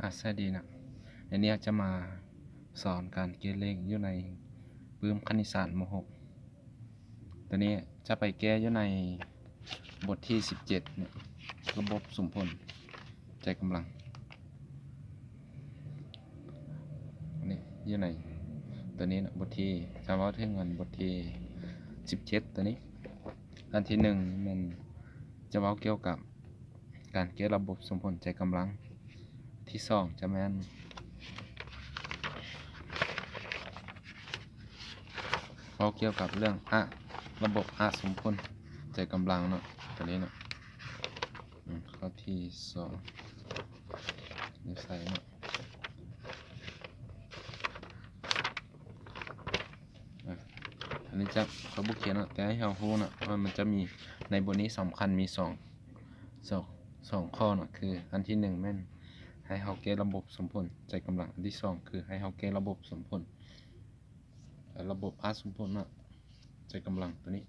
ອາ ສະບາຍດີເນາະ, ໃນນີ້ເຮົາຈະມາສອນການແກ້ເລກຢູ່ໃນປຶ້ມຄະນິດສາດ ມໍຫົກ. ໂຕນີ້ຈະໄປແກ້ຢູ່ໃນບົດທີສິບເຈັດເນາະ, ລະບົບສົມຜົນໃຈກຳລັງ. ນີ້ຢູ່ໃນໂຕນີ້ເນາະ, ບົດທີ ຈະເວົ້າເຖິງອັນບົດທີສິບເຈັດໂຕນີ້. ອັນທີໜຶ່ງແມ່ນຈະເວົ້າກ່ຽວກັບ ການແກ້ລະບົບສົມຜົນໃຈກຳລັງ. ທີສອງຈະແມ່ນເວົ້າກ່ຽວກັບເລື່ອງອະ ລະບົບອະສົມຜົນໃຈກຳລັງເນາະ, ໂຕນີ້ເນາະ. ອືມ ຂໍ້ທີສອງ ນີ້ໃສ່ເນາະ. ອາ ອັນນີ້ຈະ ຂ້ອຍບໍ່ຂຽນເນາະ, ແຕ່ໃຫ້ເຮົາຮູ້ເນາະວ່າມັນຈະມີ ໃນບົດນີ້ສຳຄັນມີສອງ ສອງ ສອງຂໍ້ເນາະ, ຄືອັນທີໜຶ່ງແມ່ນໃຫ້ເຮົາແກ້ລະບົບສົມຜົນໃຈກຳລັງ, ອັນທີສອງຄືໃຫ້ເຮົາແກ້ລະບົບສົມຜົນ ລະບົບອະສົມຜົນເນາະ ໃຈກຳລັງໂຕນີ້.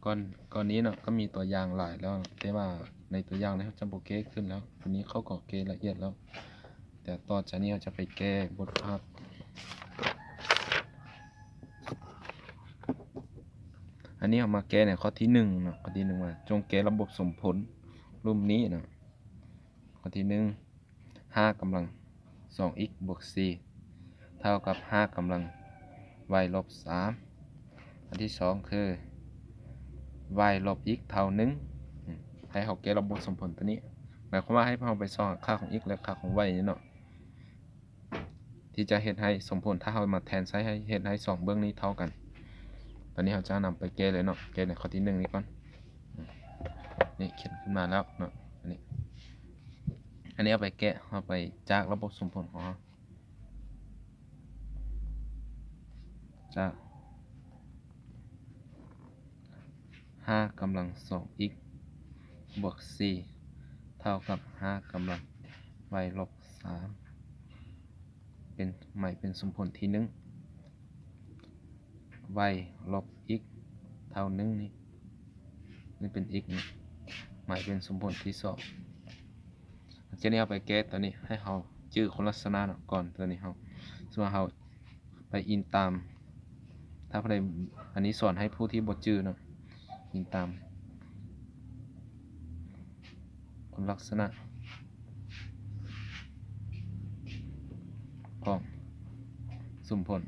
ກ່ອນ ກ່ອນນີ້ເນາະ ກໍມີຕົວຢ່າງຫຼາຍແລ້ວເນາະ, ແຕ່ວ່າໃນຕົວຢ່າງນີ້ເຮົາຈະບໍ່ແກ້ຂຶ້ນແລ້ວ, ໂຕນີ້ເຂົາກໍແກ້ລະອຽດແລ້ວ. ແຕ່ຕໍ່ຈາກນີ້ເຮົາຈະໄປແກ້ບົດພາກ. ອັນນີ້ເຮົາມາແກ້ໃນຂໍ້ທີໜຶ່ງເນາະ, ຂໍ້ທີໜຶ່ງວ່າ ຈົ່ງແກ້ລະບົບສົມຜົນລຸ່ມນີ້ເນາະ. ຂໍ້ທີໜຶ່ງ ຫ້າກຳລັງສອງ x ບວກສີ່ ເທົ່າກັບຫ້າກຳລັງ y ລົບສາມ. ອັນທີສອງຄື y ລົບ x ເທົ່າໜຶ່ງ. ອືມ ໃຫ້ເຮົາແກ້ລະບົບສົມຜົນໂຕນີ້, ໝາຍຄວາມວ່າໃຫ້ເຮົາໄປຊອກຫາຄ່າຂອງ x ແລະ ຄ່າຂອງ y ນີ້ເນາະ, ທີ່ຈະເຮັດໃຫ້ສົມຜົນ ຖ້າເຮົາມາແທນໃສ່ ໃຫ້ເຮັດໃຫ້ສອງເບື້ອງນີ້ເທົ່າກັນ. ຕອນນີ້ເຮົາຈະນຳໄປແກ້ເລີຍເນາະ, ແກ້ໃນຂໍ້ທີໜຶ່ງນີ້ກ່ອນ. ອືມ ນີ້ຂຽນຂຶ້ນມາແລ້ວເນາະ, ອັນນີ້ ອັນນີ້ເອົາໄປແກ້ ເຮົາໄປຈາກລະບົບສົມຜົນຂອງເຮົາ ຈາກ ຫ້າກຳລັງສອງ x ບວກສີ່ ເທົ່າກັບຫ້າກຳລັງ y ລົບສາມ ເປັນ ໝາຍເປັນສົມຜົນທີໜຶ່ງ y ລົບ x ເທົ່າໜຶ່ງນີ້ ນີ້ເປັນ x ນີ້ ໝາຍເປັນສົມຜົນທີສອງ. ຈາກນີ້ເຮົາໄປແກ້ຕົວນີ້ ໃຫ້ເຮົາຈື່ຄຸນລັກສະນະເນາະ ກ່ອນຕົວນີ້ເຮົາ ສົມມຸດວ່າເຮົາໄປອີງຕາມ ຖ້າຜູ້ໃດ ອັນນີ້ສອນໃຫ້ຜູ້ທີ່ບໍ່ຈື່ເນາະ ອີງຕາມຄຸນລັກສະນະຂອງສົມຜົນ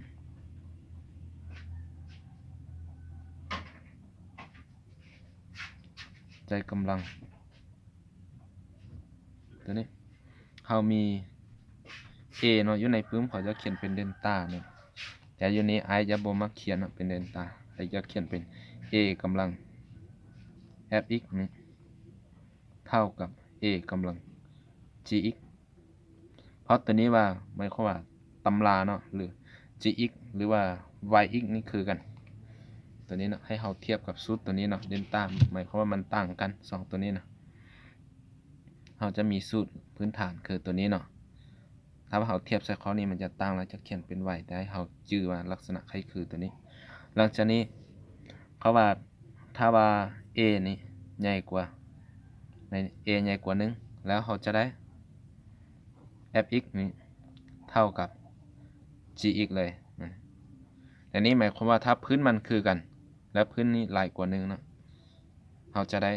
ໃຈກຳລັງ. ຕົວນີ້ເຮົາມີ a ເນາະ ຢູ່ໃນປຶ້ມເຂົາຈະຂຽນເປັນເດນຕາເນາະ, ແຕ່ຢູ່ນີ້ອ້າຍຈະບໍ່ມັກຂຽນເນາະເປັນເດນຕາ, ອ້າຍຈະຂຽນເປັນ a ກຳລັງ f x ນີ້ ເທົ່າກັບ a ກຳລັງ g x. ເພາະຕົວນີ້ວ່າ ໝາຍຄວາມວ່າຕຳລາເນາະ ຫຼື g x ຫຼືວ່າ y x ນີ້ຄືກັນ. ຕົວນີ້ເນາະ ໃຫ້ເຮົາທຽບກັບສູດຕົວນີ້ເນາະ ເດນຕາ ໝາຍຄວາມວ່າມັນຕ່າງກັນ ສອງຕົວນີ້ນະ. ເຮົາຈະມີສູດພື້ນຖານຄືຕົວນີ້ເນາະ, ຖ້າວ່າເຮົາທຽບໃສ່ຂໍ້ນີ້ມັນຈະຕ່າງ ແລ້ວຈະຂຽນເປັນ y ແຕ່ໃຫ້ເຮົາຈື່ວ່າລັກສະນະຄ້າຍຄືຕົວນີ້. ຫຼັງຈາກນີ້ ເຂົາວ່າ ຖ້າວ່າ a ນີ້ໃຫຍ່ກວ່າ ໃນ a ໃຫຍ່ກວ່າໜຶ່ງ ແລ້ວເຮົາຈະໄດ້ f x ນີ້ເທົ່າກັບ g x ເລີຍ. ອັນນີ້ໝາຍຄວາມວ່າຖ້າພື້ນມັນຄືກັນ ແລະ ພື້ນນີ້ຫຼາຍກວ່າໜຶ່ງເນາະ ເຮົາຈະໄດ້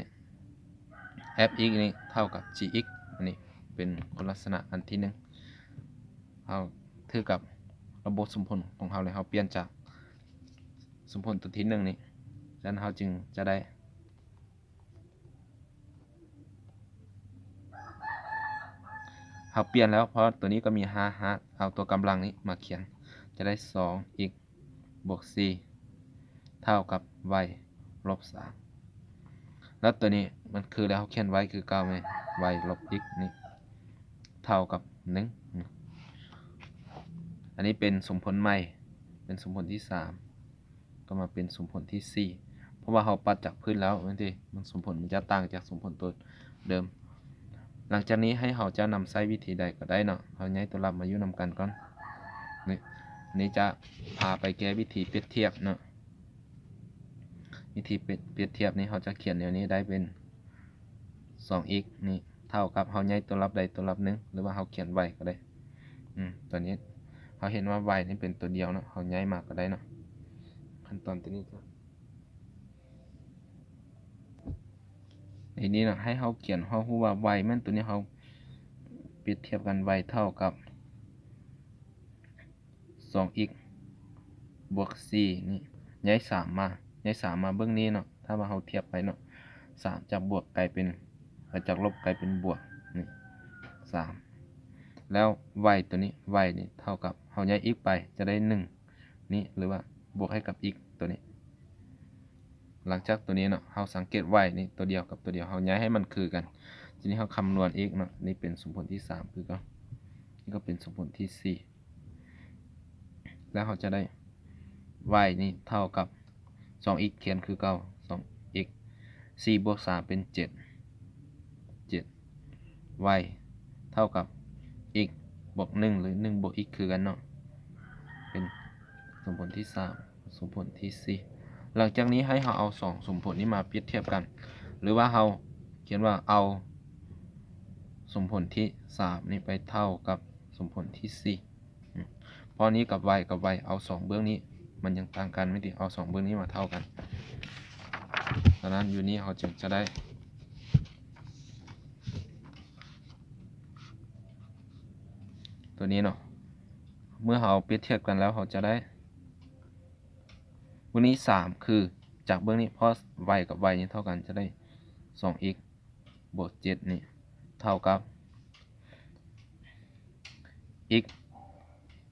f x ນີ້ເທົ່າກັບ g x. ອັນນີ້ເປັນຄຸນລັກສະນະອັນທີໜຶ່ງ. ເຮົາຖືກັບລະບົບສົມຜົນຂອງເຮົາເລີຍ, ເຮົາປ່ຽນຈາກສົມຜົນຕົວທີໜຶ່ງນີ້, ສະນັ້ນເຮົາຈຶ່ງຈະໄດ້ ເຮົາປ່ຽນແລ້ວ ເພາະຕົວນີ້ກໍມີຫ້າຮາກ ເອົາຕົວກຳລັງນີ້ມາຂຽນ ຈະໄດ້ ສອງ x ບວກ ສີ່ ເທົ່າກັບ y ລົບ ສາມ. ແລ້ວຕົວນີ້ມັນຄືແລ້ວ ເຮົາຂຽນ y ຄືເກົ່າແມ່ນ y ລົບ x ນີ້ເທົ່າກັບ ໜຶ່ງ. ອັນນີ້ເປັນສົມຜົນໃໝ່ ເປັນສົມຜົນທີສາມ ກໍມາເປັນສົມຜົນທີສີ່ ເພາະວ່າເຮົາປັດຈາກພື້ນແລ້ວແມ່ນຕິ ມັນສົມຜົນມັນຈະຕ່າງຈາກສົມຜົນຕົວເດີມ. ຫຼັງຈາກນີ້ໃຫ້ເຮົາຈະນຳໃຊ້ວິທີໃດກໍໄດ້ເນາະ, ເຮົາຍ້າຍຕົວລັບມາຢູ່ນຳກັນກ່ອນ. ນີ້ ນີ້ຈະພາໄປແກ້ວິທີປຽບທຽບເນາະ. ວິທີປຽບ ປຽບທຽບນີ້ ເຮົາຈະຂຽນແນວນີ້ໄດ້ເປັນ ສອງ x ນີ້ ເທົ່າກັບ ເຮົາຍ້າຍຕົວລັບໃດຕົວລັບໜຶ່ງ ຫຼືວ່າເຮົາຂຽນ y ກໍໄດ້. ອືມ ຕົວນີ້ເຮົາເຫັນວ່າ y ນີ້ເປັນຕົວດຽວເນາະ ເຮົາຍ້າຍມາກໍໄດ້ເນາະ. ຂັ້ນຕອນຕົວນີ້ ໃນນີ້ເນາະ ໃຫ້ເຮົາຂຽນ ເຮົາຮູ້ວ່າ y ແມ່ນຕົວນີ້ ເຮົາປຽບທຽບກັນ y ເທົ່າກັບ ສອງ x ບວກ ສີ່ ນີ້ ຍ້າຍ ສາມ ມາ ຍ້າຍ ສາມ ມາເບື້ອງນີ້ເນາະ. ຖ້າວ່າເຮົາທຽບໄປເນາະ ສາມ ຈາກບວກກາຍເປັນ ເອີ ຈາກລົບກາຍເປັນບວກ ນີ້ ສາມ ແລ້ວ y ຕົວນີ້ y ນີ້ເທົ່າກັບ ເຮົາຍ້າຍ x ໄປ ຈະໄດ້ ໜຶ່ງ ນີ້ ຫຼືວ່າບວກໃຫ້ກັບ x ຕົວນີ້. ຫຼັງຈາກຕົວນີ້ເນາະ ເຮົາສັງເກດ y ນີ້ຕົວດຽວກັບຕົວດຽວ ເຮົາຍ້າຍໃຫ້ມັນຄືກັນ. ທີນີ້ເຮົາຄຳນວນອີກເນາະ ນີ້ເປັນສົມຜົນທີສາມຄືເກົ່າ ນີ້ກໍເປັນສົມຜົນທີສີ່ ແລ້ວເຮົາຈະໄດ້ y ນີ້ເທົ່າກັບ ສອງ x ຂຽນຄືເກົ່າ ສອງ x ສີ່ບວກສາມເປັນເຈັດ ເຈັດ y ເທົ່າກັບ x ບວກ ໜຶ່ງ ຫຼື ໜຶ່ງ ບວກ x ຄືກັນເນາະ ເປັນສົມຜົນທີສາມ ສົມຜົນທີສີ່. ຫຼັງຈາກນີ້ໃຫ້ເຮົາເອົາສອງສົມຜົນນີ້ມາປຽບທຽບກັນ ຫຼືວ່າເຮົາຂຽນວ່າເອົາສົມຜົນທີສາມນີ້ໄປເທົ່າກັບສົມຜົນທີສີ່. ອືມ ເພາະນີ້ກັບ y ກັບ y ເອົາສອງເບື້ອງນີ້ ມັນຍັງຕ່າງກັນ ແມ່ນຕິ ເອົາສອງເບື້ອງນີ້ມາເທົ່າກັນ. ສະນັ້ນຢູ່ນີ້ເຮົາຈຶ່ງຈະໄດ້ ຕົວນີ້ເນາະ ເມື່ອເຮົາເອົາປຽບທຽບກັນແລ້ວ ເຮົາຈະໄດ້ ເບື້ອງນີ້ ສາມ ຄື ຈາກເບື້ອງນີ້ ເພາະ y ກັບ y ນີ້ເທົ່າກັນ ຈະໄດ້ ສອງ x ບວກ ເຈັດ ນີ້ ເທົ່າກັບ x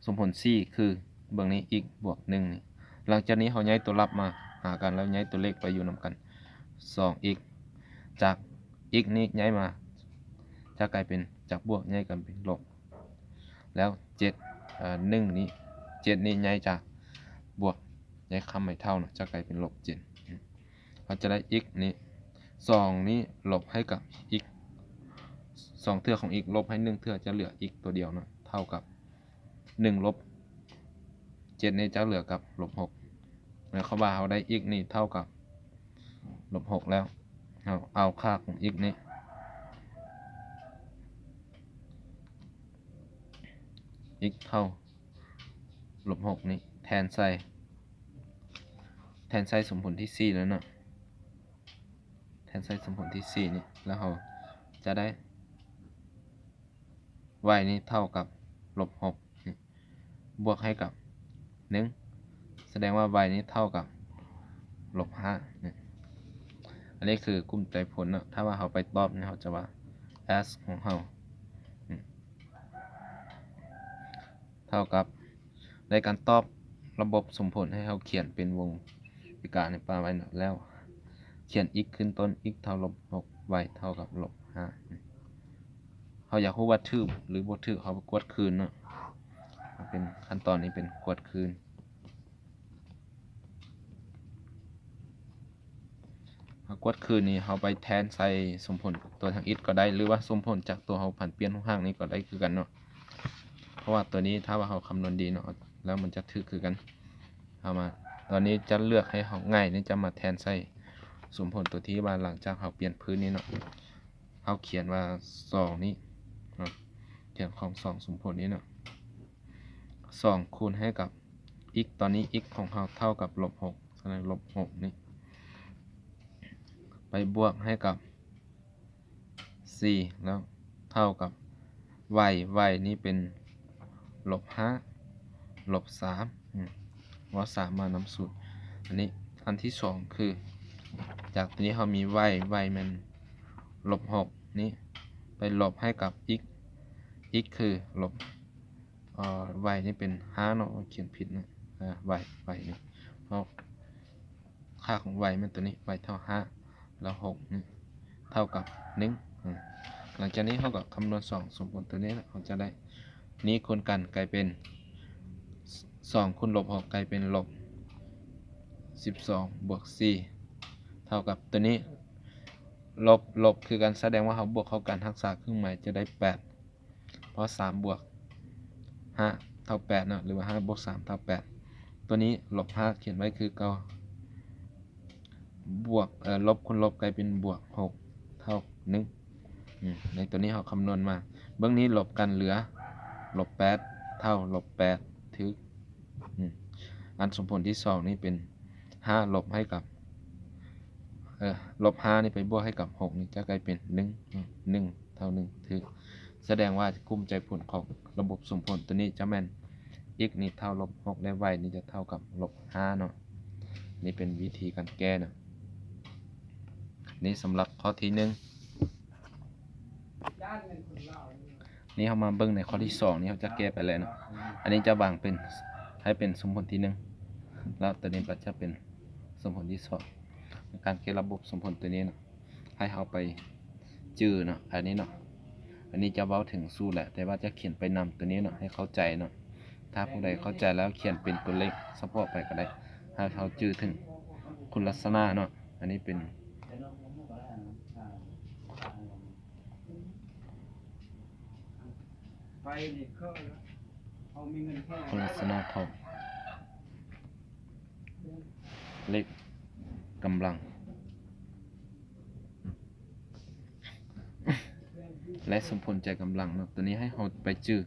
ສົມຜົນສີ່ ຄືເບື້ອງນີ້ x ບວກ ໜຶ່ງ ນີ້. ຫຼັງຈາກນີ້ເຮົາຍ້າຍຕົວລັບມາຫາກັນ ແລ້ວຍ້າຍຕົວເລກໄປຢູ່ນຳກັນ ສອງ x ຈາກ x ນີ້ຍ້າຍມາ ຈະກາຍເປັນ ຈາກບວກຍ້າຍກັນເປັນລົບ ແລ້ວ ເຈັດ ເອີ ໜຶ່ງ ນີ້ ເຈັດ ນີ້ຍ້າຍຈາກບວກ ຍ້າຍຄຳໃຫ້ເທົ່າເນາະ ຈະກາຍເປັນລົບ ເຈັດ. ເຮົາຈະໄດ້ x ນີ້ ສອງ ນີ້ລົບໃຫ້ກັບ x ສອງເທື່ອຂອງ x ລົບໃຫ້ໜຶ່ງເທື່ອ ຈະເຫຼືອ x ຕົວດຽວເນາະ ເທົ່າກັບ ໜຶ່ງລົບ ເຈັດ ນີ້ຈະເຫຼືອກັບ ລົບຫົກ. ໝາຍຄວາມວ່າເຮົາໄດ້ x ນີ້ເທົ່າກັບ ລົບຫົກ ແລ້ວ ເຮົາເອົາຄ່າຂອງ x ນີ້ x ເທົ່າ ລົບຫົກ ນີ້ ແທນໃສ່ ແທນໃສ່ສົມຜົນທີສີ່ແລ້ວເນາະ ແທນໃສ່ສົມຜົນທີສີ່ນີ້ ແລ້ວເຮົາຈະໄດ້ y ນີ້ເທົ່າກັບ ລົບຫົກ ນີ້ ບວກໃຫ້ກັບ ໜຶ່ງ ສະແດງວ່າ y ນີ້ເທົ່າກັບ ລົບຫ້າ ນີ້. ອັນນີ້ຄືກຸ່ມໃຈຜົນເນາະ ຖ້າວ່າເຮົາໄປຕອບນີ້ ເຮົາຈະວ່າ s ຂອງເຮົາ ນີ້ ເທົ່າກັບ ໃນການຕອບລະບົບສົມຜົນ ໃຫ້ເຮົາຂຽນເປັນວົງປີກາຍໃຫ້ປະໄວ້ເນາະ ແລ້ວຂຽນ x ຂຶ້ນຕົ້ນ x ເທົ່າ ລົບຫົກ y ເທົ່າກັບ ລົບຫ້າ. ເຮົາຢາກຮູ້ວ່າຖືກ ຫຼື ບໍ່ຖືກ ເຮົາກວດຄືນເນາະ ເປັນຂັ້ນຕອນນີ້ເປັນກວດຄືນ. ເຮົາກວດຄືນນີ້ ເຮົາໄປແທນໃສ່ສົມຜົນຕົວທາງ x ກໍໄດ້ ຫຼືວ່າສົມຜົນຈາກຕົວເຮົາຜັນປ່ຽນຮູບຮ່າງນີ້ກໍໄດ້ຄືກັນເນາະ ເພາະວ່າຕົວນີ້ຖ້າວ່າເຮົາຄຳນວນດີເນາະ ແລ້ວມັນຈະຖືກຄືກັນ. ເຮົາມາ ຕອນນີ້ຈະເລືອກໃຫ້ເຮົາງ່າຍນີ້ ຈະມາແທນໃສ່ສົມຜົນຕົວທີ່ວ່າຫຼັງຈາກເຮົາປ່ຽນພື້ນນີ້ເນາະ ເຮົາຂຽນວ່າ ສອງ ນີ້ເນາະ ຂຽນຂອງ ສອງ ສົມຜົນນີ້ເນາະ ສອງ ຄູນໃຫ້ກັບ x ຕອນນີ້ x ຂອງເຮົາເທົ່າກັບ ລົບຫົກ ສະນັ້ນ ລົບຫົກ ນີ້ ໄປບວກໃຫ້ກັບ ສີ່ ແລ້ວເທົ່າກັບ y y ນີ້ເປັນ ລົບຫ້າ ລົບສາມ ອືມ ເອົາສາມມານຳສູດ. ອັນນີ້ ອັນທີສອງ ຄື ຈາກຕົວນີ້ເຮົາມີ y y ແມ່ນ ລົບຫົກ ນີ້ ໄປລົບໃຫ້ກັບ x x ຄື ລົບ ເອີ y ນີ້ເປັນ ຫ້າ ເນາະ ຂຽນຜິດເນາະ y y ນີ້ ເຮົາ ຄ່າຂອງ y ແມ່ນຕົວນີ້ y ເທົ່າ ຫ້າ ແລ້ວ ຫົກ ນີ້ ເທົ່າກັບ ໜຶ່ງ. ອືມ ຫຼັງຈາກນີ້ເຮົາກໍຄຳນວນ ສອງ ສົມຜົນຕົວນີ້ ເຮົາຈະໄດ້ ນີ້ຄູນກັນກາຍເປັນ ສອງ ຄູນ ລົບຫົກ ກາຍເປັນ ລົບສິບສອງ ບວກສີ່ ເທົ່າກັບຕົວນີ້ ລົບ ລົບ ຄືກັນ ສະແດງວ່າເຮົາບວກເຂົ້າກັນ ຮັກສາເຄື່ອງໝາຍ ຈະໄດ້ ແປດ ເພາະ ສາມ ບວກ ຫ້າ ເທົ່າ ແປດ ເນາະ ຫຼືວ່າ ຫ້າ ບວກ ສາມ ເທົ່າ ແປດ. ຕົວນີ້ ລົບ ຫ້າ ຂຽນໄວ້ຄືເກົ່າ ບວກ ເອີ ລົບ ຄູນ ລົບ ກາຍເປັນ ບວກ ຫົກ ເທົ່າ ໜຶ່ງ. ອືມ ໃນຕົວນີ້ເຮົາຄຳນວນມາ ເບິ່ງນີ້ລົບກັນເຫຼືອລົບແປດ ເທົ່າລົບແປດ ຖືກ. ອືມ ອັນສົມຜົນທີສອງນີ້ເປັນຫ້າລົບໃຫ້ກັບ ເອີ ລົບຫ້ານີ້ໄປບວກໃຫ້ກັບຫົກນີ້ຈະກາຍເປັນໜຶ່ງ ໜຶ່ງເທົ່າໜຶ່ງ ຖືກ. ສະແດງວ່າກຸ່ມໃຈຜົນຂອງລະບົບສົມຜົນຕົວນີ້ຈະແມ່ນ x ນີ້ເທົ່າລົບຫົກ ແລະ y ນີ້ຈະເທົ່າກັບລົບຫ້າເນາະ. ນີ້ເປັນວິທີການແກ້ເນາະ. ນີ້ສຳລັບຂໍ້ທີໜຶ່ງ. ນີ້ເຮົາມາເບິ່ງໃນຂໍ້ທີສອງນີ້ ເຮົາຈະແກ້ໄປແລ້ວເນາະ. ອັນນີ້ຈະວາງເປັນ ໃຫ້ເປັນສົມຜົນທີໜຶ່ງ ແລ້ວຕົວນີ້ກໍຈະເປັນສົມຜົນທີສອງ. ໃນການແກ້ລະບົບສົມຜົນຕົວນີ້ເນາະ ໃຫ້ເຮົາໄປຈື່ເນາະ ອັນນີ້ເນາະ. ອັນນີ້ຈະເວົ້າເຖິງສູດແຫຼະ ແຕ່ວ່າຈະຂຽນໄປນຳຕົວນີ້ເນາະ ໃຫ້ເຂົ້າໃຈເນາະ. ຖ້າຜູ້ໃດເຂົ້າໃຈແລ້ວຂຽນເປັນຕົວເລກສະເພາະໄປກໍໄດ້ ໃຫ້ເຮົາຈື່ເຖິງຄຸນລັກສະນະເນາະ. ອັນນີ້ເປັນ ໄປນີ້ຄືເຮົາມີເງິນແທ້ ຄຸນລັກສະນະຂອງເລກກຳລັງ ແລະ ສົມຜົນໃຈກຳລັງເນາະ. ຕົວນີ້ໃຫ້ເຮົາໄປຈື່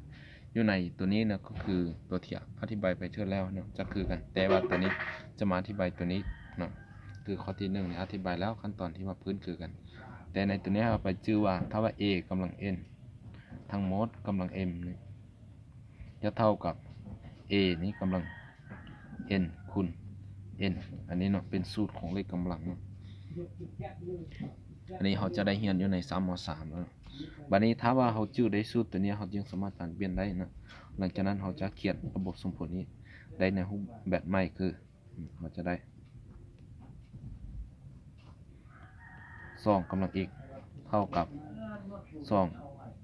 ຢູ່ໃນຕົວນີ້ເນາະ ກໍຄືຕົວທີ່ອະທິບາຍໄປເທື່ອແລ້ວເນາະ ຈະຄືກັນ ແຕ່ວ່າຕົວນີ້ຈະມາອະທິບາຍຕົວນີ້ເນາະ. ຄືຂໍ້ທີໜຶ່ງນີ້ອະທິບາຍແລ້ວ ຂັ້ນຕອນທີ່ວ່າພື້ນຄືກັນ ແຕ່ໃນຕົວນີ້ເຮົາໄປຈື່ວ່າ ຖ້າວ່າ a ກຳລັງ n ທັງໝົດກຳລັງ m ນີ້ ຈະເທົ່າກັບ a ນີ້ກຳລັງ n ຄູນ n. ອັນນີ້ເນາະ ເປັນສູດຂອງເລກກຳລັງເນາະ. ອັນນີ້ເຮົາຈະໄດ້ຮຽນຢູ່ໃນຊັ້ນ ມໍສາມ ແລ້ວເນາະ. ບັດນີ້ຖ້າວ່າເຮົາຈື່ໄດ້ສູດຕົວນີ້ ເຮົາຈຶ່ງສາມາດການປ່ຽນໄດ້ເນາະ. ຫຼັງຈາກນັ້ນເຮົາຈະຂຽນລະບົບສົມຜົນນີ້ໄດ້ໃນຮູບແບບໃໝ່ ຄື ເຮົາຈະໄດ້ ສອງກຳລັງ x ເທົ່າກັບ ສອງ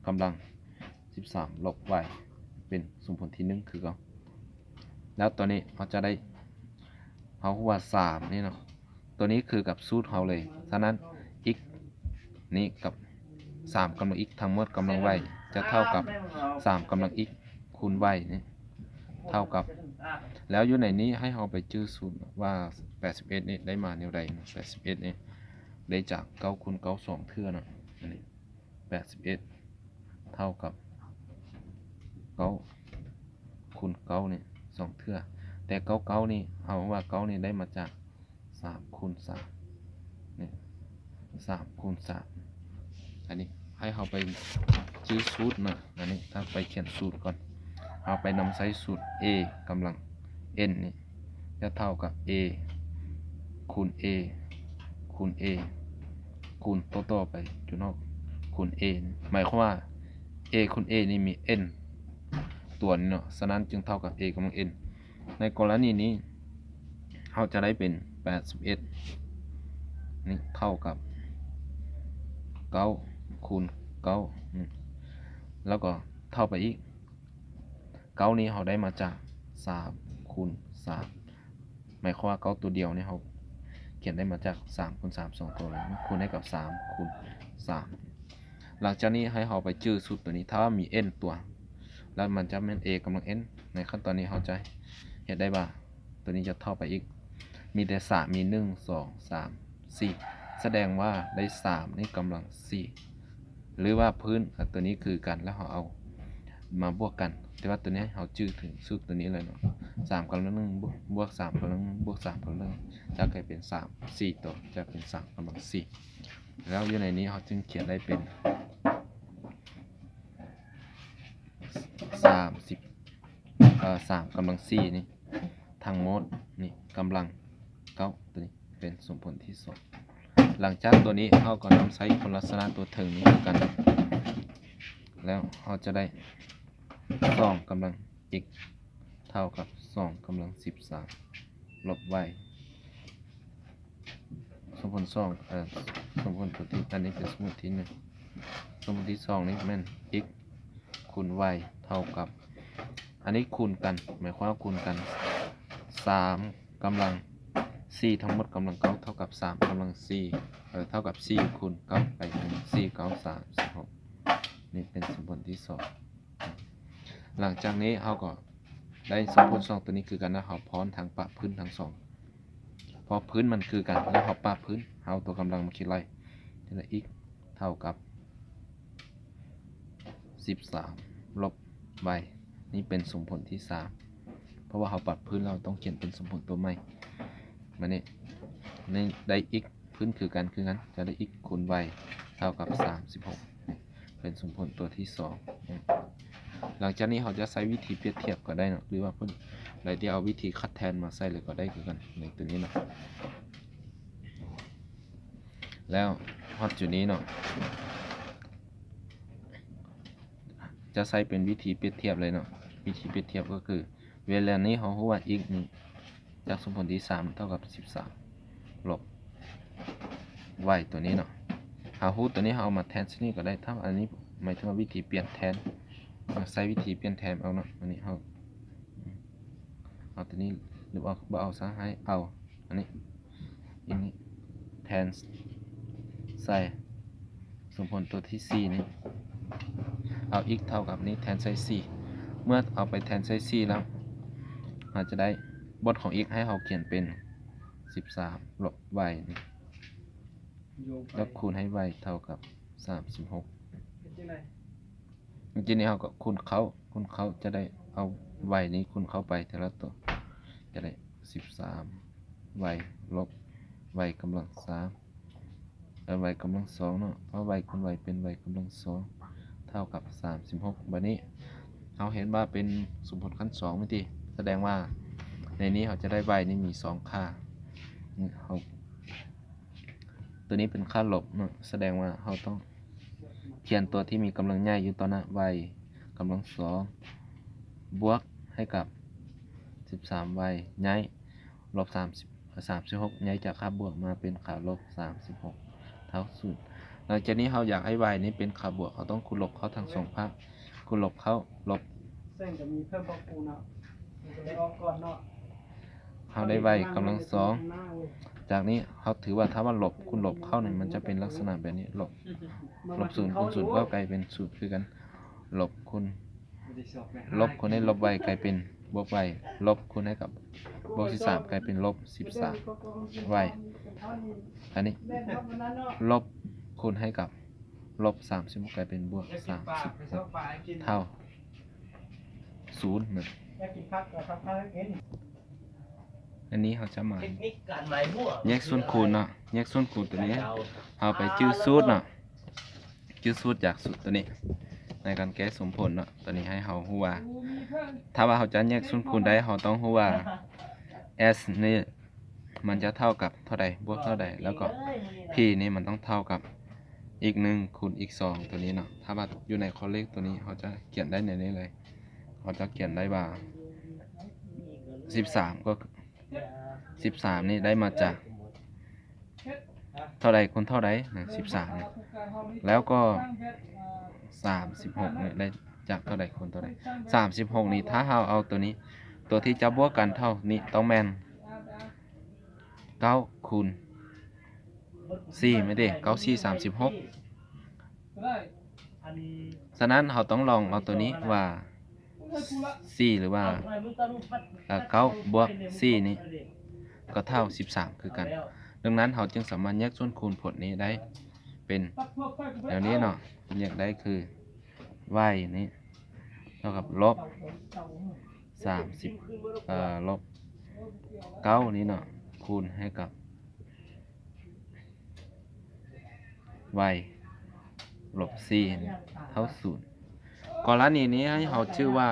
ກຳລັງ ສິບສາມລົບ y ເປັນສົມຜົນທີໜຶ່ງຄືເກົ່າ. ແລ້ວຕົວນີ້ເຮົາຈະໄດ້ ເຮົາຮູ້ວ່າສາມນີ້ເນາະ ຕົວນີ້ຄືກັບສູດເຮົາເລີຍ. ສະນັ້ນ x ນີ້ກັບ ສາມກຳລັງ x ທັງໝົດກຳລັງ y ຈະເທົ່າກັບ ສາມກຳລັງ x ຄູນ y ນີ້ ເທົ່າກັບ ແລ້ວຢູ່ໃນນີ້ໃຫ້ເຮົາໄປຈື່ສູດວ່າ ແປດສິບເອັດນີ້ໄດ້ມາແນວໃດເນາະ. ແປດສິບເອັດນີ້ໄດ້ຈາກ ເກົ້າຄູນເກົ້າ ສອງເທື່ອເນາະ. ອັນນີ້ ແປດສິບເອັດ ເທົ່າກັບ ເກົ້າຄູນເກົ້ານີ້ ສອງເທື່ອ. ແຕ່ ເກົ້າເກົ້ານີ້ ເຮົາວ່າ ເກົ້ານີ້ໄດ້ມາຈາກ ສາມຄູນສາມ ນີ້ ສາມຄູນສາມ. ອັນນີ້ໃຫ້ເຮົາໄປຈື່ສູດເນາະ. ອັນນີ້ຖ້າໄປຂຽນສູດກ່ອນ ເຮົາໄປນຳໃຊ້ສູດ a ກຳລັງ n ນີ້ ຈະເທົ່າກັບ a ຄູນ a ຄູນ a ຄູນຕໍ່ໆໄປຢູ່ນອກ ຄູນ a ນີ້ ໝາຍຄວາມວ່າ a ຄູນ a ນີ້ມີ n ຕົວນີ້ເນາະ. ສະນັ້ນຈຶ່ງເທົ່າກັບ a ກຳລັງ n. ໃນກໍລະນີນີ້ ເຮົາຈະໄດ້ເປັນ ແປດສິບເອັດ ນີ້ເທົ່າກັບ ເກົ້າຄູນເກົ້າ ນີ້ ແລ້ວກໍເທົ່າໄປອີກ ເກົ້ານີ້ເຮົາໄດ້ມາຈາກ ສາມຄູນສາມ ໝາຍຄວາມວ່າ ເກົ້າຕົວດຽວນີ້ເຮົາຂຽນໄດ້ມາຈາກ ສາມຄູນສາມ ສອງຕົວ ແລ້ວຄູນໃຫ້ກັບ ສາມຄູນສາມ. ຫຼັງຈາກນີ້ໃຫ້ເຮົາໄປຈື່ສູດຕົວນີ້ ຖ້າວ່າມີ n ຕົວ ແລ້ວມັນຈະແມ່ນ a ກຳລັງ n. ໃນຂັ້ນຕອນນີ້ເຮົາຈະເຮັດໄດ້ວ່າ ຕົວນີ້ຈະເທົ່າໄປອີກ ມີແຕ່ສາມ ມີໜຶ່ງ ສອງ ສາມ ສີ່ ສະແດງວ່າໄດ້ສາມນີ້ກຳລັງສີ່ ຫຼືວ່າພື້ນ ອາ ຕົວນີ້ຄືກັນ ແລ້ວເຮົາເອົາມາບວກກັນ. ແຕ່ວ່າຕົວນີ້ໃຫ້ເຮົາຈື່ເຖິງສູດຕົວນີ້ເລີຍເນາະ ສາມກຳລັງໜຶ່ງ ບວກ ບວກສາມກຳລັງໜຶ່ງ ບວກສາມກຳລັງໜຶ່ງ ຈະກາຍເປັນສາມ ສີ່ຕົວ ຈະເປັນສາມກຳລັງສີ່. ແລ້ວຢູ່ໃນນີ້ເຮົາຈຶ່ງຂຽນໄດ້ເປັນ ສາມສິບ ເອີ ສາມກຳລັງສີ່ນີ້ ທັງໝົດນີ້ກຳລັງເກົ້າ ຕົວນີ້ເປັນສົມຜົນທີສອງ. ຫຼັງຈາກຕົວນີ້ເຮົາກໍນຳໃຊ້ຄຸນລັກສະນະຕົວເທິງນີ້ຄືກັນ ແລ້ວເຮົາຈະໄດ້ ສອງກຳລັງ x ເທົ່າກັບ ສອງກຳລັງສິບສາມລົບ y. ສົມຜົນສອງ ເອີ ສົມຜົນຕົວທີ ອັນນີ້ເປັນສົມມຸດທີໜຶ່ງ. ສົມມຸດທີສອງນີ້ແມ່ນ x ຄູນ y ເທົ່າກັບ ອັນນີ້ຄູນກັນ ໝາຍຄວາມວ່າຄູນກັນ ສາມກຳລັງສີ່ ທັງໝົດກຳລັງເກົ້າ ເທົ່າກັບ ສາມກຳລັງສີ່ ເອີ ເທົ່າກັບ ສີ່ຄູນເກົ້າ ໄປເຖິງ ສີ່ເກົ້າສາມສິບຫົກ. ນີ້ເປັນສົມຜົນທີສອງ. ຫຼັງຈາກນີ້ເຮົາກໍໄດ້ສົມຜົນສອງຕົວນີ້ຄືກັນນະ ເຮົາພ້ອນທັງປະພື້ນທັງສອງ ເພາະພື້ນມັນຄືກັນ ແລ້ວເຮົາປະພື້ນ ເຮົາເອົາຕົວກຳລັງມາຄິດໄລ່ x ເທົ່າກັບ ສິບສາມ ລົບ y ນີ້ເປັນສົມຜົນທີສາມ ເພາະວ່າເຮົາປັບພື້ນແລ້ວ ເຮົາຕ້ອງຂຽນເປັນສົມຜົນຕົວໃໝ່. ບາດນີ້ ນີ້ໄດ້ x ພື້ນຄືກັນ ຄືກັນ ຈະໄດ້ x ຄູນ y ເທົ່າກັບສາມສິບຫົກ ເປັນສົມຜົນຕົວທີສອງ. ຫຼັງຈາກນີ້ເຮົາຈະໃຊ້ວິທີປຽບທຽບກໍໄດ້ເນາະ ຫຼືວ່າຜູ້ໃດທີ່ເອົາວິທີຄັດແທນມາໃຊ້ເລີຍກໍໄດ້ຄືກັນ ໃນຕົວນີ້ເນາະ. ແລ້ວຮອດຈຸດນີ້ເນາະ ຈະໃຊ້ເປັນວິທີປຽບທຽບເລີຍເນາະ. ວິທີປຽບທຽບກໍຄື ເວລານີ້ເຮົາຮູ້ວ່າ x ນີ້ຈາກສົມຜົນທີສາມເທົ່າກັບສິບສາມ ລົບ y ຕົວນີ້ເນາະ. ເຮົາຮູ້ຕົວນີ້ ເຮົາເອົາມາແທນໃສ່ນີ້ກໍໄດ້. ຖ້າອັນນີ້ໝາຍເຖິງວ່າວິທີປ່ຽນແທນ ໃຊ້ວິທີປ່ຽນແທນເອົາເນາະ. ອັນນີ້ເຮົາ ເອົາຕົວນີ້ ຫຼື ເອົາ ບໍ່ເອົາຊະ ໃຫ້ເອົາອັນນີ້ ອັນນີ້ແທນໃສ່ສົມຜົນຕົວທີສີ່ນີ້ ເອົາ x ເທົ່າກັບນີ້ແທນໃສ່ສີ່. ເມື່ອເອົາໄປແທນໃສ່ສີ່ແລ້ວ ເຮົາຈະໄດ້ບົດຂອງ x ໃຫ້ເຮົາຂຽນເປັນສິບສາມລົບ y ນີ້ ແລ້ວຄູນໃຫ້ y ເທົ່າກັບສາມສິບຫົກ. ເມື່ອກີ້ນີ້ເຮົາກໍຄູນເຂົ້າ ຄູນເຂົ້າຈະໄດ້ເອົາ y ນີ້ຄູນເຂົ້າໄປແຕ່ລະຕົວ ຈະໄດ້ສິບສາມ y ລົບ y ກຳລັງສາມ ເອີ y ກຳລັງສອງເນາະ ເພາະ y ຄູນ y ເປັນ y ກຳລັງສອງ ເທົ່າກັບສາມສິບຫົກ. ບາດນີ້ເຮົາເຫັນວ່າເປັນສົມຜົນຂັ້ນສອງແມ່ນຕິ ສະແດງວ່າໃນນີ້ເຮົາຈະໄດ້ y ນີ້ມີສອງຄ່າ. ເຮົາ ຕົວນີ້ເປັນຄ່າລົບເນາະ ສະແດງວ່າເຮົາຕ້ອງຂຽນຕົວທີ່ມີກຳລັງໃຫຍ່ຢູ່ຕໍ່ໜ້າ y ກຳລັງສອງ ບວກໃຫ້ກັບສິບສາມ y ຍ້າຍລົບສາມສິບ ສາມສິບຫົກ ຍ້າຍຈາກຄ່າບວກມາເປັນຄ່າລົບສາມສິບຫົກ ເທົ່າສູນ. ຫຼັງຈາກນີ້ເຮົາຢາກໃຫ້ y ນີ້ເປັນຄ່າບວກ ເຮົາຕ້ອງຄູນລົບເຂົ້າທັງສອງພາກ ຄູນລົບເຂົ້າລົບ ເຊິ່ງຈະມີເພີ່ມພວກຄູນເນາະ ມັນຈະໄດ້ອອກກ່ອນເນາະ. ເຮົາໄດ້ y ກຳລັງສອງ ຈາກນີ້ເຮົາຖືວ່າ ຖ້າວ່າລົບຄູນລົບເຂົ້ານີ້ ມັນຈະເປັນລັກສະນະແບບນີ້ ລົບ ລົບສູນຄູນສູນກໍກາຍເປັນສູນຄືກັນ ລົບຄູນ ລົບຄູນໃຫ້ລົບ y ກາຍເປັນບວກ y ລົບຄູນໃຫ້ກັບບວກສິບສາມ ກາຍເປັນລົບສິບສາມ y. ອັນນີ້ລົບຄູນໃຫ້ກັບລົບສາມສິບຫົກ ກາຍເປັນບວກສາມສິບຫົກ ເທົ່າສູນເນາະ. ອັນນີ້ເຮົາຈະມາແຍກສ່ວນຄູນເນາະ ແຍກສ່ວນຄູນຕົວນີ້ ເຮົາໄປຈື່ສູດເນາະ ຈື່ສູດຈາກສູດຕົວນີ້ ໃນການແກ້ສົມຜົນເນາະ. ຕົວນີ້ໃຫ້ເຮົາຮູ້ວ່າ ຖ້າວ່າເຮົາຈະແຍກສ່ວນຄູນໄດ້ ເຮົາຕ້ອງຮູ້ວ່າ s ນີ້ມັນຈະເທົ່າກັບເທົ່າໃດ ບວກເທົ່າໃດ ແລ້ວກໍ p ນີ້ມັນຕ້ອງເທົ່າກັບ x ໜຶ່ງຄູນ x ສອງ ຕົວນີ້ເນາະ. ຖ້າວ່າຢູ່ໃນຂໍ້ເລກຕົວນີ້ ເຮົາຈະຂຽນໄດ້ໃນນີ້ເລີຍ ເຮົາຈະຂຽນໄດ້ວ່າສິບສາມ ກໍ ສິບສາມນີ້ໄດ້ມາຈາກເທົ່າໃດຄູນເທົ່າໃດນະ ສິບສາມນີ້ ແລ້ວກໍສາມສິບຫົກນີ້ໄດ້ຈາກເທົ່າໃດຄູນເທົ່າໃດ. ສາມສິບຫົກນີ້ ຖ້າເຮົາເອົາຕົວນີ້ ຕົວທີ່ຈະບວກກັນເທົ່ານີ້ຕ້ອງແມ່ນເກົ້າຄູນສີ່ແມ່ນເດ ເກົ້າສີ່ສາມສິບຫົກ. ສະນັ້ນເຮົາຕ້ອງລອງເອົາຕົວນີ້ວ່າສີ່ ຫຼືວ່າ ເອີ ເກົ້າບວກສີ່ນີ້ກໍເທົ່າສິບສາມຄືກັນ. ດັ່ງນັ້ນເຮົາຈຶ່ງສາມາດແຍກສ່ວນຄູນຜົນນີ້ໄດ້ເປັນແນວນີ້ເນາະ ແຍກໄດ້ຄື y ນີ້ເທົ່າກັບລົບສາມສິບ ເອີ ລົບເກົ້ານີ້ເນາະ ຄູນໃຫ້ກັບ y ລົບສີ່ເທົ່າສູນ. ກໍລະນີນີ້ໃຫ້ເຮົາຈື່ວ່າ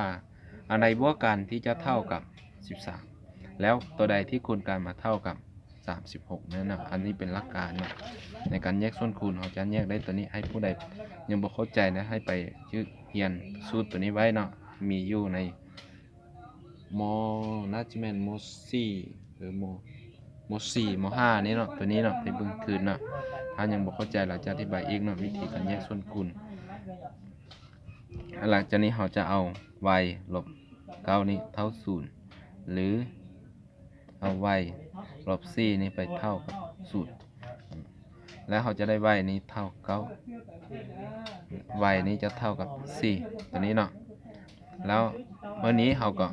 ອັນໃດບວກກັນທີ່ຈະເທົ່າກັບສິບສາມ ແລ້ວຕົວໃດທີ່ຄູນກັນມາເທົ່າກັບສາມສິບຫົກນັ້ນນະ. ອັນນີ້ເປັນຫຼັກການເນາະ ໃນການແຍກສ່ວນຄູນ ເຮົາຈະແຍກໄດ້ຕົວນີ້. ໃຫ້ຜູ້ໃດຍັງບໍ່ເຂົ້າໃຈນະ ໃຫ້ໄປຮຽນສູດຕົວນີ້ໄວ້ເນາະ ມີຢູ່ໃນ ມໍ ໜ້າຈະແມ່ນ ມໍສີ່ ຫຼື ມໍ ມໍສີ່ ມໍຫ້ານີ້ເນາະ ຕົວນີ້ເນາະ ໄປເບິ່ງຄືນເນາະ. ຖ້າຍັງບໍ່ເຂົ້າໃຈ ລາວຈະອະທິບາຍອີກເນາະ ວິທີການແຍກສ່ວນຄູນ. ຫຼັງຈາກນີ້ເຮົາຈະເອົາ y ລົບເກົ້ານີ້ເທົ່າສູນ ຫຼື ເອົາ y ລົບສີ່ນີ້ໄປເທົ່າກັບສູນ ແລ້ວເຮົາຈະໄດ້ y ນີ້ເທົ່າເກົ້າ y ນີ້ຈະເທົ່າກັບສີ່ ຕົວນີ້ເນາະ. ແລ້ວມື້ນີ້ເຮົາກໍ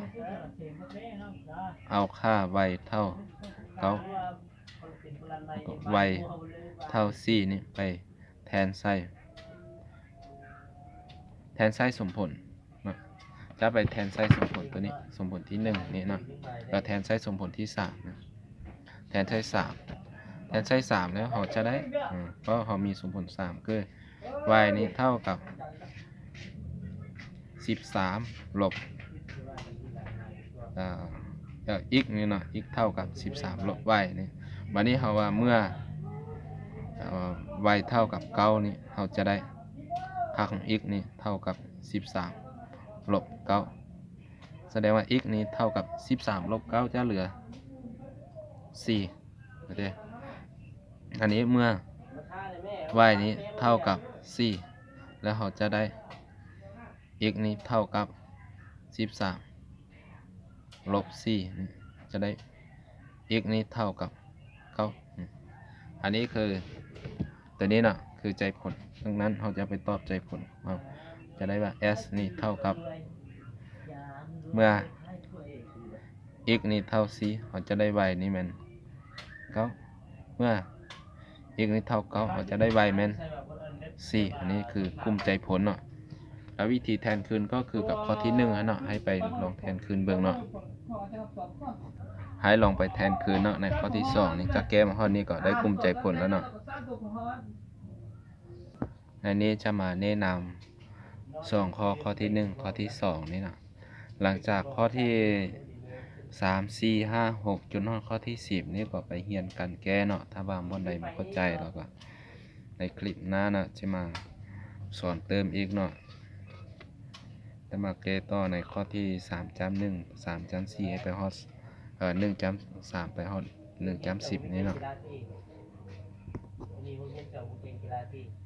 ເອົາຄ່າ y ເທົ່າເກົ້າ ແລ້ວກໍ y ເທົ່າສີ່ນີ້ໄປແທນໃສ່ ແທນໄຊສົມຜົນເນາະ ຈະໄປແທນໄຊສົມຜົນຕົວນີ້ ສົມຜົນທີໜຶ່ງນີ້ເນາະ ແລ້ວແທນໄຊສົມຜົນທີສາມນະ ແທນໄຊສາມ ແທນໄຊສາມແລ້ວເຮົາຈະໄດ້ ອາ ເພາະເຮົາມີສົມຜົນສາມ ຄື y ນີ້ເທົ່າກັບສິບສາມລົບ ເອີ ເອີ x ນີ້ເນາະ x ເທົ່າກັບສິບສາມລົບ y ນີ້ ບາດນີ້ເຮົາວ່າເມື່ອ ເອີ y ເທົ່າກັບເກົ້ານີ້ ເຮົາຈະໄດ້ຄ່າຂອງ x ນີ້ເທົ່າກັບສິບສາມລົບເກົ້າ ສະແດງວ່າ x ນີ້ເທົ່າກັບສິບສາມລົບເກົ້າ ຈະເຫຼືອສີ່ ໂອເຄ ອັນນີ້ເມື່ອ y ນີ້ເທົ່າກັບສີ່ ແລ້ວເຮົາຈະໄດ້ x ນີ້ເທົ່າກັບສິບສາມລົບສີ່ ຈະໄດ້ x ນີ້ເທົ່າກັບເກົ້າ ອັນນີ້ຄື ຕົວນີ້ເນາະ ຄືໃຈຜົນ ດັ່ງນັ້ນເຮົາຈະໄປຕອບໃຈຜົນ ເຮົາຈະໄດ້ວ່າ s ນີ້ເທົ່າກັບ ເມື່ອ x ນີ້ເທົ່າສີ່ ເຮົາຈະໄດ້ y ນີ້ແມ່ນເກົ້າ ເມື່ອ x ນີ້ເທົ່າເກົ້າ ເຮົາຈະໄດ້ y ແມ່ນສີ່ ອັນນີ້ຄືກຸ່ມໃຈຜົນເນາະ ແລ້ວວິທີແທນຄືນກໍຄືກັບຂໍ້ທີໜຶ່ງຫັ້ນເນາະ ໃຫ້ໄປລອງແທນຄືນເບິ່ງເນາະ ໃຫ້ລອງໄປແທນຄືນເນາະ ໃນຂໍ້ທີສອງນີ້ ຈະແກ້ມາຮອດນີ້ກໍໄດ້ກຸ່ມໃຈຜົນແລ້ວເນາະ ໃນນີ້ຈະມາແນະນຳສອງຂໍ້ ຂໍ້ທີໜຶ່ງ ຂໍ້ທີສອງນີ້ເນາະ ຫຼັງຈາກຂໍ້ທີສາມ ສີ່ ຫ້າ ຫົກ ຈົນຮອດຂໍ້ທີສິບນີ້ ກໍໄປຮຽນການແກ້ເນາະ ຖ້າວ່າບ່ອນໃດບໍ່ເຂົ້າໃຈ ແລ້ວກໍໃນຄລິບໜ້າເນາະ ຈະມາສອນເຕີມອີກເນາະ ຈະມາແກ້ຕໍ່ໃນຂໍ້ທີສາມຈ້ຳໜຶ່ງ ສາມຈ້ຳສີ່ ໃຫ້ໄປຮອດ ເອີ ໜຶ່ງຈ້ຳສາມ ໄປຮອດໜຶ່ງຈ້ຳສິບນີ້ເນາະ.